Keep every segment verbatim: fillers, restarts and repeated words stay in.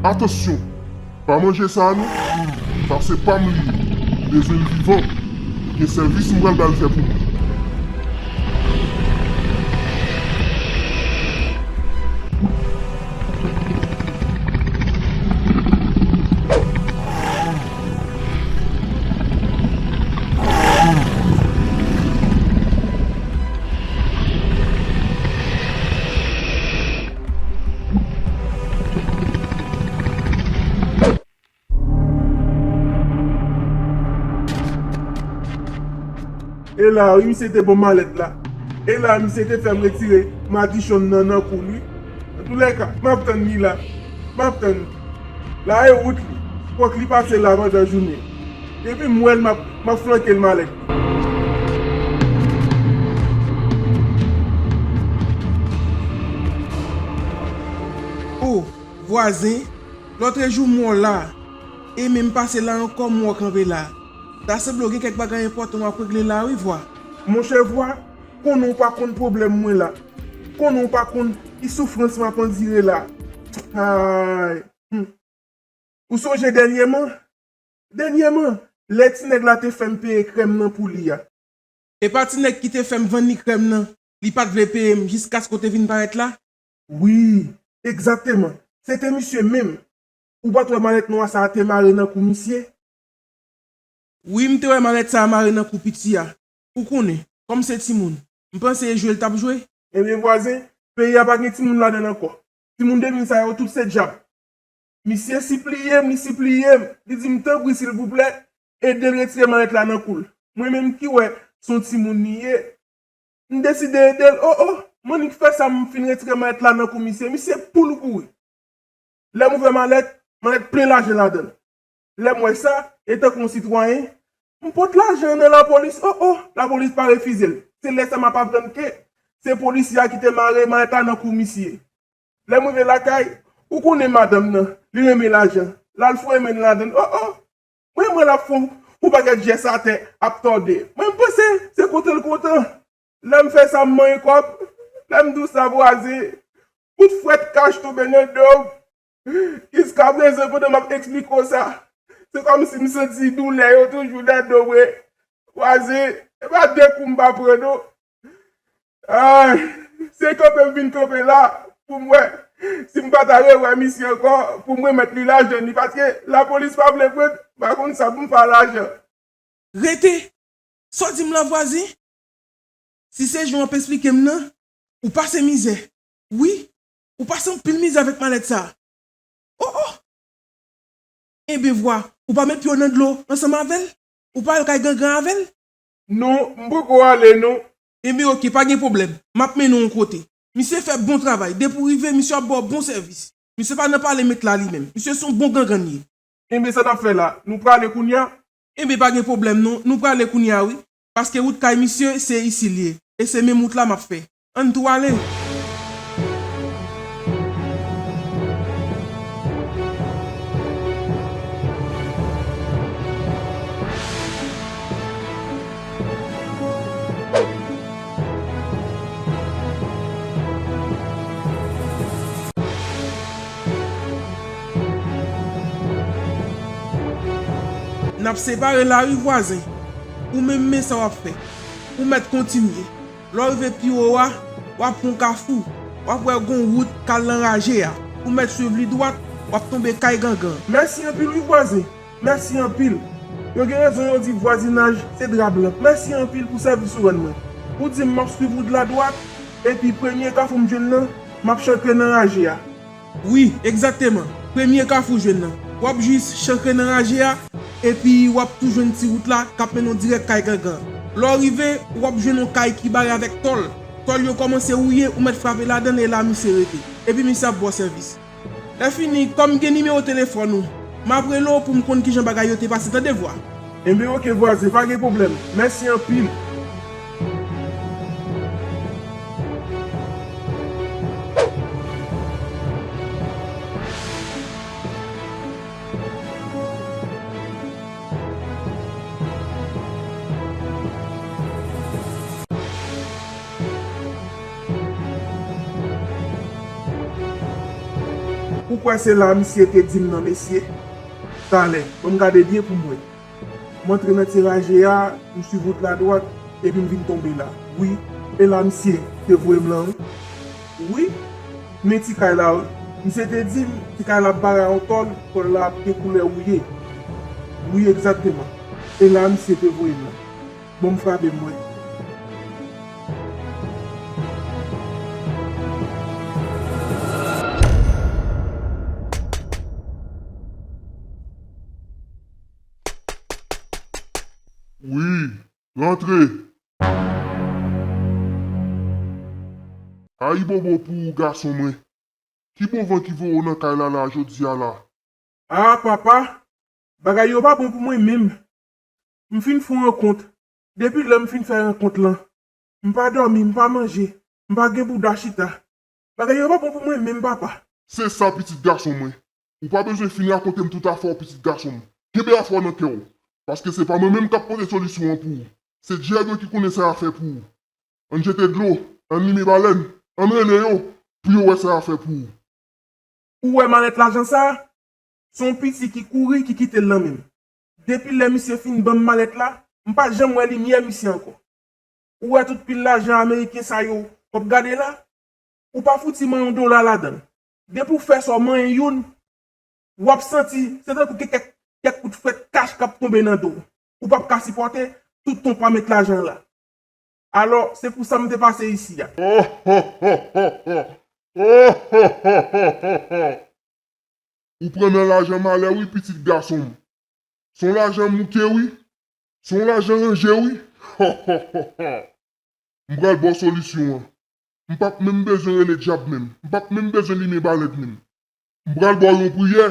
Atansyon! Pa manje sa a non! Sa se pa m li ye. M bezwen l vivan. Gen sèvis m pral ba l fè pou mwen. E la wi, misye te ban m malèt la. E la, misye te fè m retire madichon nan nan kou l wi. Antoulèka, m ap tann li la. M ap tann li. La e wout li. Fòk li pase la pandan jounen. Depi m wè l, m ap, m ap flanke l malèt. O, vwazen, lòtrejou m wè w la. E menm pase la ankò, m wè w kanpe la. Ta sanble w gen kèk bagay enpòtan w ap regle la wi, vwa. Monchè vwa, konnen w pa konn pwoblèm mwen la. Konnen w pa konn ki soufrans m ap andire la. Ay. Hmm. Ou sonje dènyèman? Dènyèman, lè ti nèg la te fè m peye krèm nan pou li a. E pa ti nèg ki te fè m vann li krèm nan, li pa t vle peye m jiskaske w te vin parèt la? Wi, egzakteman. Se te misye menm. Ou pa t wè malèt nwa sa a te mare nan kou misye? Wi, m te wè malèt sa a mare nan kou piti a. Ou konnen, kòm se timoun, m panse e jwe l t ap jwe. Ebyen vwazen, peyi a pa gen timoun ladan l ankò. Timoun de mil sa yo tout se dyab. Misye sipliye m, li sipliye m. Li di m, tanpri, silvouplè, ede l retire malèt la nan kou l. Mwen menm ki wè se yon timoun li ye, m deside ede l. O, o, m annik fè sa, m fin retire malèt la nan kou misye. Misye poul kouri. Lè m ouvè malèt, malèt plen lajan ladan l. Lè m wè sa, etankou yon sitwayen, m pot lajan an nan lapolis. O, o, lapolis pa refize l. Se lè sa m ap aprann ke se polisye a ki te mare malèt la nan kou misye. Lè m rive lakay, ou konnen madanm nan, li renmen lajan. L al foure men l ladan l. O, o! Mwen, mwen l ap fè yon pakèt jès atè, ap tòde. Mwen, m panse se kontan l kontan. Lè m fè sa, m manyen kòb. Lè m di w sa, vwazen, tout frèt kach tonbe nan do m. Jiskaprezan, pandan m ap eksplike w sa, se kòmsi m santi doulè yo toujou nan do mwen. Vwazen, e pa de kou m pa pran, non. Ay, se kanpe m vin kanpe la pou m wè si m pa ta rewè misye ankò, pou m remèt li lajan li, paske lapolis pa vle pran, m pa konn sa pou m fè a lajan. Rete! Sa w di m la, vwazen? Si se jan w ap esplike m nan, ou pase mizè. Wi, ou pase anpil mizè avèk malèt sa a. O, o! Enben vwa, ou pa met pye w nan dlo ansanm avè l? Ou pa al kay Gangan avè l? Non, m poko ale non. Enben oke, pa gen pwoblèm. M ap mennen w yon kote. Misye fè bon travay. Depi w rive, misye ap ba w bon sèvis. Misye pa nan pale met la li menm. Misye se yon bon gangann li ye. Enben sa n ap fè la? Nou prale kounye a? Enben pa gen pwoblèm non. Nou prale kounye a wi. Paske wout kay misye, se isi l ye. E se menm wout la m ap fè. Ann tou ale! N ap separe la wi vwazen. Ou menm men sa w ap fè. Ou mèt kontinye. Lè w rive pi wo a, w ap pran yon kafou. W ap wè gon wout k al nan raje a. Ou mèt swiv li dwat, w ap tonbe kay Gangan. Mèsi anpil wi vwazen. Mèsi anpil. Yo gen rezon yo di vwazinaj se dra blan. Mèsi anpil pou sèvis ou rann mwen. Ou di m m ap swiv wout la dwat, epi premye kafou m jwenn nan, m ap chankre nan raje a. Wi, egzakteman. Premye kafou w jwenn nan. W ap jis chankre nan raje a, epi w ap tou jwenn ti wout la k ap mennen w dirèk kay Gangan. Lè w rive, w ap jwenn yon kay ki bare avèk tòl. Tòl yo kòmanse wouye, ou mèt frape ladan l e la misye rete. Epi misye ap ba w sèvis. Lè fini, kòm m gen nimewo telefòn ou, m ap rele w pou m konn kijan bagay yo te pase, tande vwa. Enben oke vwazen, pa gen pwoblèm. Mèsi anpil. Ou Ou kwè se la misye te di m nan, mesye? Talè, ban m gade byen pou m wè. M antre nan ti raje a, m swiv wout la dwat, epi m vin tonbe la. Wi, e la misye te voye m lan, wi. Wi, men ti kay la, wi. Misye te di m, ti kay la ap bare a yon tòl, tòl la ap gen koulè wouye. Wi, egzakteman. E la misye te voye m lan. Bon, m frape m, wi. Wi, rantre. Ayibobo pou ou, gason mwen. Ki bon van ki voye w nan kay la la jodi a la? A, papa, bagay yo pa bon pou mwen menm. M fin fè yon rankont. Depi lè m fin fè rankont lan, m pa dòmi, m pa manje, m pa gen bouda chita. Bagay yo pa bon pou mwen menm, papa. Se sa, pitit gason mwen. Ou pa bezwen fin rakonte m tout afè w, pitit gason m. Kenbe afè w nan kè w. Paske se pa mwen menm k ap pote solisyon an pou ou. Se Dye a ki konnen sa y ap fè pou ou. Ann jete dlo, ann limen balèn, ann rele yo, pou yo wè sa y ap fè pou ou. Ou wè malèt lajan sa a? Se yon piti ki kouri ki kite l nan men m. Depi lè misye fin ban m malèt la, m pa janm wè limyè misye ankò. Ou wè tout pil lajan ameriken sa yo w ap gade la? Ou pa fouti manyen yon dola ladan l. Depi w fè sa w manyen youn, w ap santi se tankou gen kèk, kèk kout frèt kach k ap tonbe nan do w. Ou p ap ka sipòte tout tan w pa met lajan an la. Alò, se pou sa m te pase isi a. Ou pran nan lajan malè wi, pitit gason m. Se yon lajan mouke wi. Se yon lajan ranje wi. M pral ba w solisyon an. M p ap menm bezwen rele dyab menm. M p ap menm bezwen limen balèt menm. M pral ba w yon priyè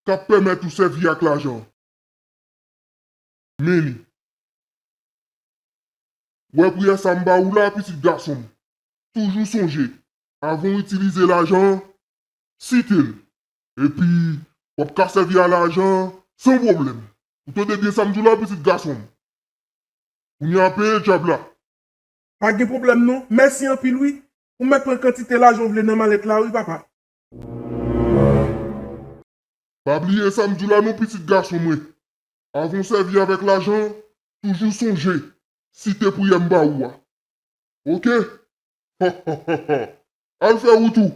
k ap pèmèt ou sèvi ak lajan an. Men li. Wè priyè sa m ba ou la, pitit gason m. Toujou sonje, avan w itilize lajan an, site l. Epi, w ap ka sèvi a lajan an san pwoblèm. Ou tande byen sa m di w la, pitit gason m? Kounye a peye dyab la. Pa gen pwoblèm non. Mèsi anpil wi. Ou mèt pran kantite lajan w vle nan malèt la wi, papa. Pa bliye sa m di w la non, pitit gason mwen. Avan w sèvi avèk lajan an, toujou sonje site priyè m ba ou a. Oke? Al fè wout ou.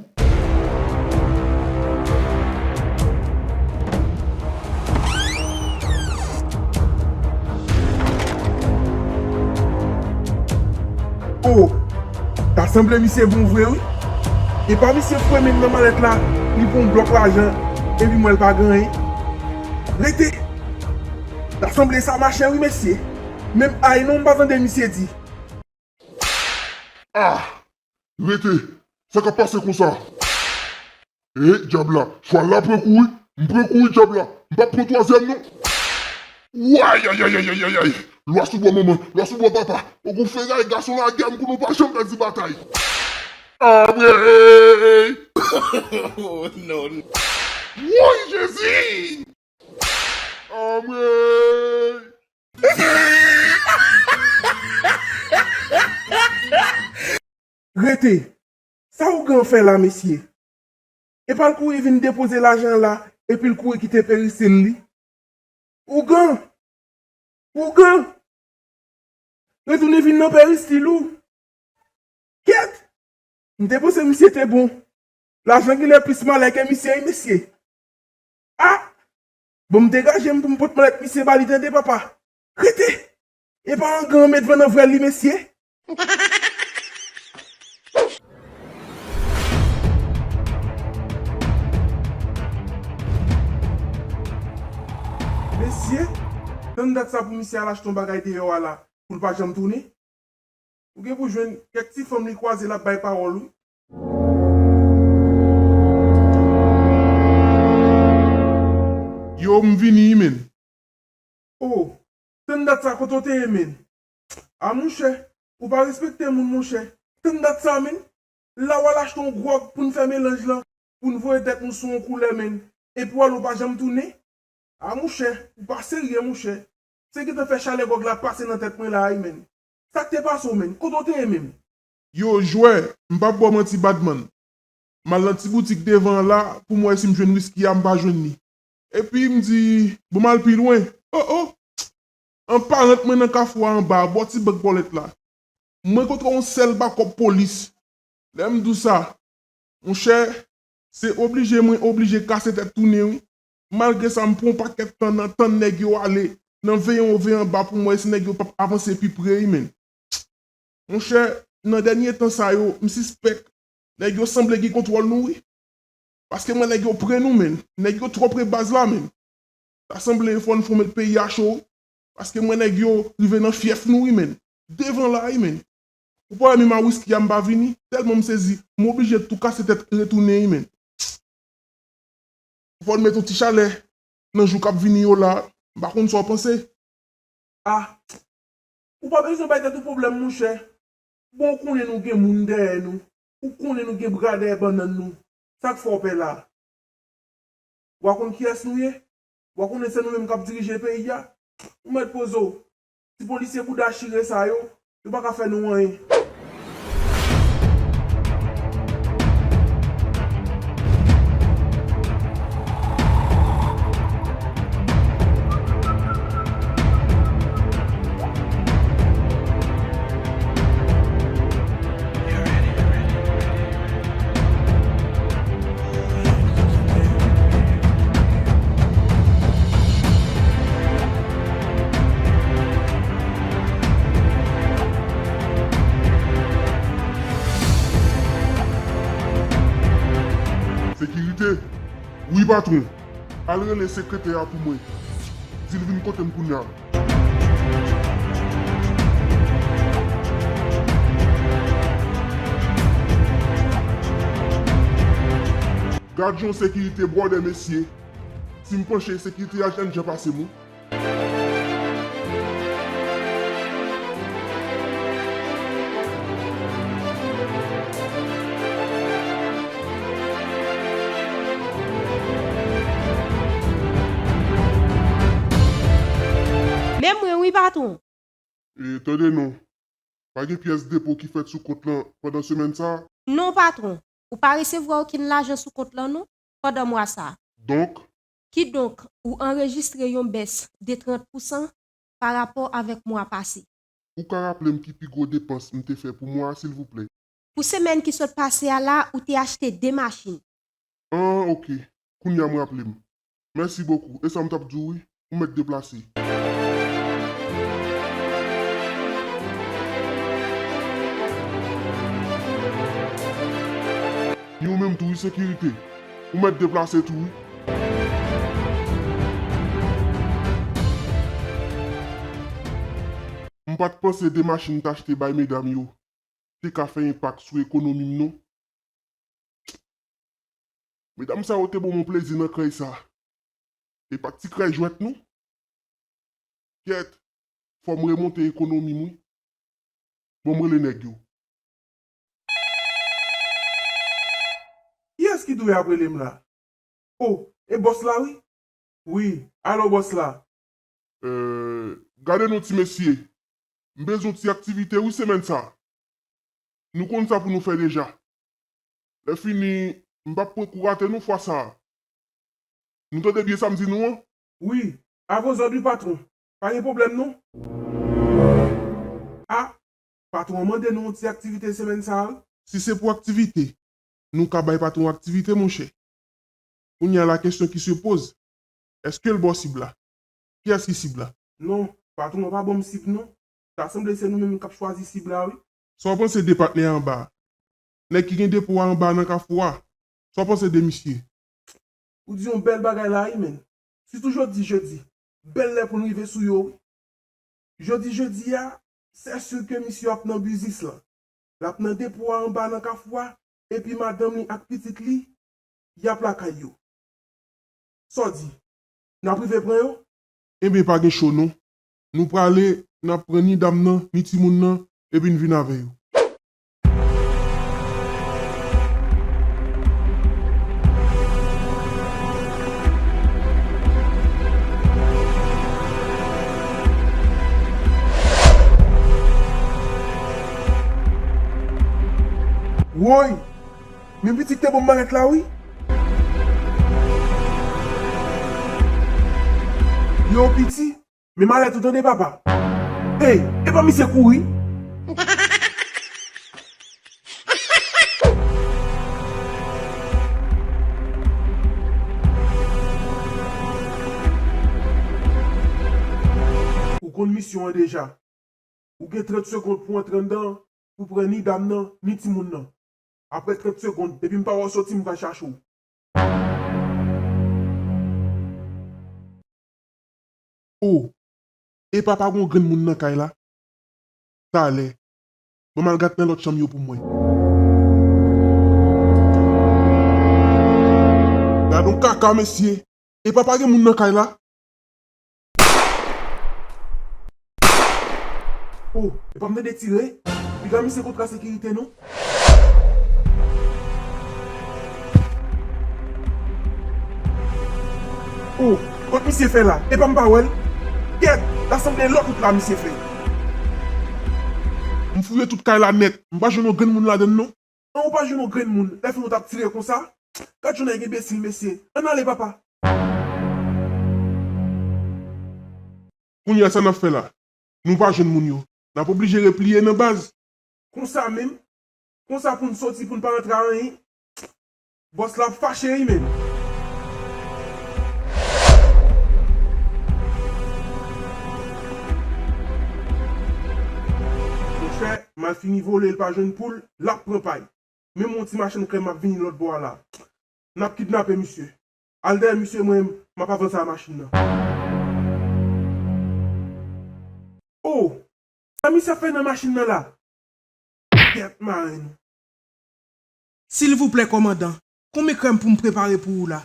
O, ta sanble misye bon vre wi. Epa misye fwe men nan malèt la, li pran yon blòk lajan, epi m wè l pa gen anyen. Rete! Ta sanble sa mache wi mesye. Menm ay non m pa tande misye di. Ah! Rete! Sa k ap pase konsa? E, dyab la, chwal la pran kou wi. M pran kou wi, dyab la. M p ap pran twazyèm non. Wayayayayayayay! Lwa sou bò manman, lwa sou bò papa. Poko feray gason lagè m konnen w pa janm pèdi batay. Anmwey! Oh, non, non. Woy, Jezi! Anmwey! Rete! Sa ougan fè la, mesye? Epa l kouri vin depoze lajan an la, epi l kouri kite peristil li? Ougan! Ougan! Retounen vin nan peristil ou! Kèt! M te panse misye te bon. Lajan genlè plis malè ke misye wi, mesye. Ah! Bon, m degaje m pou m pot malèt misye ba li, tande, papa. Rete! Epa angan met van nan vwèl li, mesye. Mesye, tann dat sa pou misye al achte yon bagay deyò a la, pou l pa janm tounen. Ou gen pou jwenn kèk ti fanm li kwaze l ap bay pawòl wi. Yo, m vini wi, menn. O, tann dat sa kote w te ye, menn? A, monchè, ou pa respekte moun, monchè. Tann dat sa, menn. La w al achte yon gwòg pou n fè melanj lan, pou n voye tèt nou sou yon koulè, menn. Epi w al ou pa janm tounen. A, monchè, ou pa serye, monchè. Se gentan fè chalè gwòg la pase nan tèt mwen la wi, menn. Sa k te pase w, menn? Kote w te ye menm? Yo, jwè, m p ap ba w manti, badman. M al nan ti boutik devan an la pou m wè si m jwenn wiski a, m pa jwenn li. Epi m di, bon, m al pi lwen. O, o! An parant mwen nan kafou a anba a, bò ti bank Pòlèt la. Mwen kontre yon sèl bakòp polis. Lè m di w sa, monchè, se oblije mwen oblije kase tèt tounen wi. Malgre sa, m pran yon pakèt tan nan tann nèg yo ale, nan veye yo veye anba pou m wè si nèg yo p ap avanse pi pre wi, menn. Monchè, nan dènye tan sa yo, m sispèk nèg yo sanble gen kontwòl nou wi. Paske m wè nèg yo pre nou, menn. Nèg yo twò pre baz la, menn. Sa sanble fò n fon met peyi a cho wi. Paske m wè nèg yo rive nan fyèf nou wi, menn. Devan la wi, menn. Ou pa wè menm a wiski a m pa vini, tèlman m sezi, m oblije tou kase tèt retounen wi, menn. Fò n met yon ti chalè nan jou k ap vini yo la, m pa konn sa w panse. Ah, ou pa bezwen bay tèt ou pwoblèm, monchè. Bon, ou konnen nou gen moun dèyè nou. Ou konnen nou gen bra dèyè bannann nou. Sa k fè w pè la? W a konn kiyès nou ye? W a konnen se nou menm k ap dirije peyi a? Ou mèt poze w. Ti polisye bouda chire sa yo, yo pa ka fè nou anyen. Sekirite? Wi, patwon. Al rele sekretè a pou mwen. Di l vin kote m kounye a. Gad jan sekirite bwòdè, mesye. Si m panche, sekirite a jènjan pase m wi. Men mwen wi, patwon. E, tande non. Pa gen pyès depo ki fèt sou kont lan pandan semèn sa a? Non, patwon. Ou pa resevwa okenn lajan sou kont lan non, pandan mwa sa a. Donk? Kidonk, ou anrejistre yon bès de trant pousan pa rapò avèk mwa pase. Ou ka raple m ki pi gwo depans m te fè pou mwa a, silvouplè? Pou semèn ki sot pase a la, ou te achte de machin. Ah, oke. Kounye a m raple m. Mèsi bokou. E sa m t ap di w wi. Ou mèt deplase. Ni ou menm tou wi, sekirite. Ou mèt deplase tou wi. M pa t panse de machin m t achte bay medam yo te ka fè enpak sou ekonomi m non. Medam sa yo te ban m yon plezi nan krèy sa. E pa ti krèy jwèt non. Kyèt, fò m remonte ekonomi m wi. Bon, m rele nèg yo. Kiyès ki dwe ap rele m la? O, e bòs la wi. Wi, alo bòs la. Euh, gade non ti mesye. M bezwen ti aktivite wi semèn sa. Nou konn sa pou nou fè deja. Lè fini, m p ap pran kou rate non fwa sa a. Nou tande byen sa m di nou an? Wi, a vo zòd wi patwon. Pa gen pwoblèm non. A, patwon an mande nou yon ti aktivite semèn sa a wi. Si se pou aktivite, nou ka bay patwon aktivite, monchè. Kounye a la kesyon ki se poze, èske l ba w sib la? Kiyès ki sib la? Non, patwon an pa ban m sib non. Ta sanble se nou menm k ap chwazi sib la wi. Sa w panse de patnè anba a? Nèg ki gen depo a anba nan kafou a? Sa w panse de misye? Ou di yon bèl bagay la wi menn. Sitou jodi jedi. Bèl lè pou n rive sou yo wi. Jodi jedi a, sè si ke misye ap nan biznis lan. L ap nan depo a anba nan kafou a, epi madanm li ak pitit li, y ap lakay yo. Sa w di? N ap rive pran yo? Enben pa gen cho non. Nou prale, n ap pran ni dam nan, ni timoun nan, epi n vin avè yo. Woy! Yon pitit te ban m malèt la, wi. Yo, piti, men malèt ou tande, papa. Ey, epa misye kouri. Ou konn misyon an deja. Ou gen trant segonn pou antre anndan, pou pran ni dam nan, ni timoun nan. Apre trant segonn, depi m pa wè w soti, m pral chache w. O, epa pa gen yon grenn moun nan kay la? Talè. Ban m al gad nan lòt chanm yo pou m wè. Gad yon kaka, mesye. Epa pa gen moun nan kay la? O, epa m tande tire? Piga misye kontra sekirite, non? O, kot misye fè la? Epa m pa wè l? Kèt, ta sanble lòt wout la misye fè. M fouye tout kay la nèt. M pa jwenn yon grenn moun ladann, non. An, ou pa jwenn yon grenn moun. Lè fini w t ap tire konsa. Gad jan nèg enbesil, mesye. Ann ale, papa. Kounye a, sa n ap fè la? Nou pa jwenn moun yo. N ap oblije repliye nan baz. Konsa menm? Konsa pou n soti, pou n pa rantre a anyen? Bòs la ap fache, wi, menm. Monchè, m al fini vole, l pa jwenn poul, l ap pran pay. Menm yon ti machann krèm ap vini lòt bò a la. N ap kidnape misye. Al dèyè misye, mwen, m ap avanse a machin nan. O! Sa misye ap fè nan machin nan la? Kèt mare nou. Silvouplè, kòmandan, konbyen krèm pou m prepare pou ou la?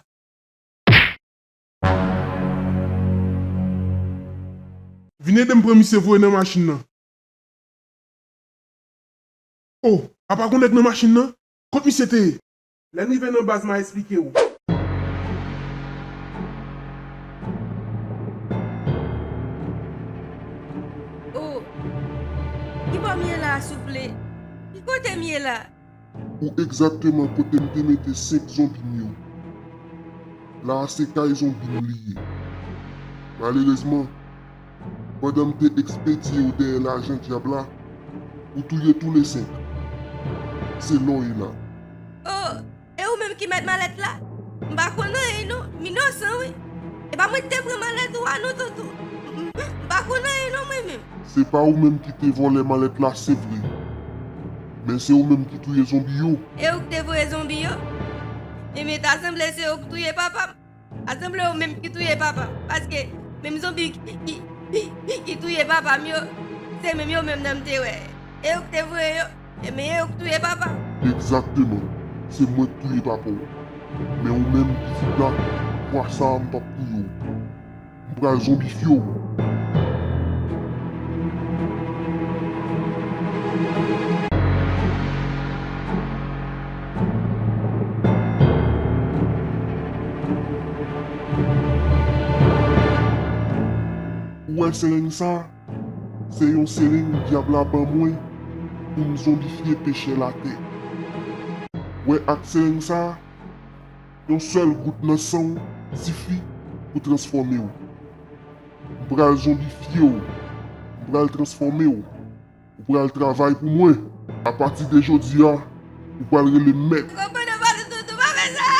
Vin ede m pran misye voye nan machin nan. O, apa gon nèg nan machin nan? Kot misye te ye? Lè n rive nan baz, m a esplike w. O, ki bò m ye la, souple? Ki kote m ye la? Ou egzakteman kote m te mete senk zonbi m yo. La a se kay zonbi nou li ye. Malerezman, pandan m te ekspedye w dèyè lajan dyab la, ou touye toule senk. Se la w ye la. O, e ou menm ki mèt malèt la? M pa konn anyen non, m inosan wi. E pa mwen ki te pran malèt ou a non, tonton. M, m, m pa konn anyen non mwen menm. Se pa ou menm ki te vòlè malèt la, se vre. Men se ou menm ki touye zonbi yo. E ou ki te voye zonbi yo? Ebyen, ta sanble se ou ki touye papa m. Ta sanble ou menm ki touye papa m. Paske menm zonbi ki, ki, ki, ki, ki touye papa m yo, se menm yo menm nan m te wè. E ou ki te voye yo. Ebyen, e ou ki touye papa m. Egzakteman. Se mwen ki touye papa w. Men ou menm, pitit la, fwa sa a, m p ap touye w. M pral zonbifye w. Ou wè seleng sa? Se yon seleng dyab la ban mwen pou m zonbifye pechè latè. Wè ak seleng sa, yon sèl gout nan san w sifi pou transfòme w. M pral zonbifye w. M pral transfòme w. Ou pral travay pou mwen. Apati de jodi a, ou pral rele m mèt. Konprann ou pa toutou pa fè sa!